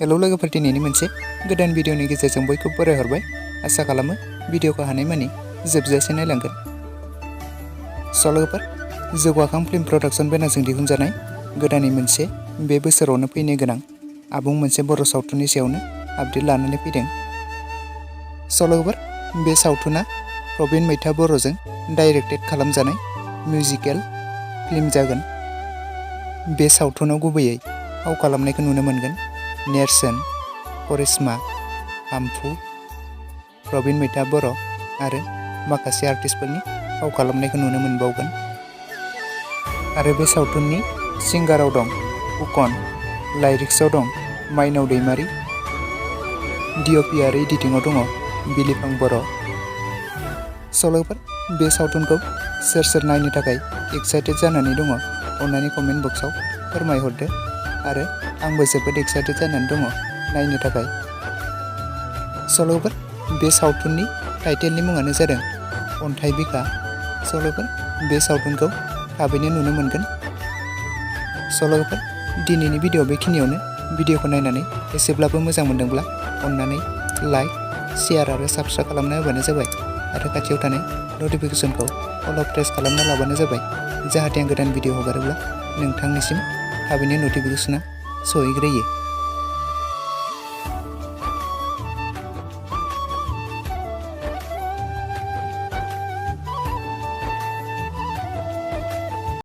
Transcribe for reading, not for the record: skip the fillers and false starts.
Hello लोगोफोर, दिनैनि मोनसे गोदान भिडिअनि गेजेरजों बयखौबो बरायहरबाय। आसा खालामो भिडिअखौ हानायमानि जोबजासे नायलांगोन। लोगोफोर, जौगाखां फिल्म प्रडाक्शन बेनारजों दिहुनजानाय गोदानै मोनसे बे बोसोरावनो फैनो गोनां आबुं मोनसे बर' सावथुननि सायावनो आपडेट लानानै फैदों। लोगोफोर, बे सावथुना प्रबिन मैथा बर'जों डाइरेक्टेड खालामजानाय मिउजिकेल फिल्म जागोन। बे सावथुनाव गुबैयै फाव खालामनायखौ नुनो मोनगोन नेरसोन, करिश्मा, हाम्फु, प्रबिन मैथा बर' आरो माखासे आर्टिस्टफोरनि फाव खालामनायखौ नुनो मोनबावगोन। आरो बे सावथुननि सिंगाराव दं फुकन, लाइरिक्सआव दं माइनाव दैमारि, डिअपि आरो एडिटिंआव दङ बिलिफां बर'। लोगोफोर, बे सावथुनखौ सोर सोर नायनो थाखाय एक्साइटेड जानानै दङ अन्नानै कमेन्ट बक्सआव फोरमायहरदो। आरो आंबो जोबोद एक्साइटेड जानानै दङ नायनो थाखाय। लोगोफोर, बे सावथुननि टाइटेलनि मुङानो जादों अन्थाइ बिखा। लोगोफोर, बे सावथुनखौ थाबैनो नुनो मोनगोन। लोगोफोर, दिनैनि भिडिअ बेखिनियावनो। भिडिअखौ नायनानै एसेब्लाबो मोजां मोनदोंब्ला अन्नानै लाइक, शेयार आरो साबस्क्राइब खालामना होबानो जाबाय। आरो खाथियाव थानाय नटिफिकेसनखौ अल प्रेस खालामना लाबानो जाबाय, जाहाथे आं गोदान भिडिअ हगारोब्ला नोंथांनिसिम थाबैनो नटिफिकेसना सहैग्रोयो।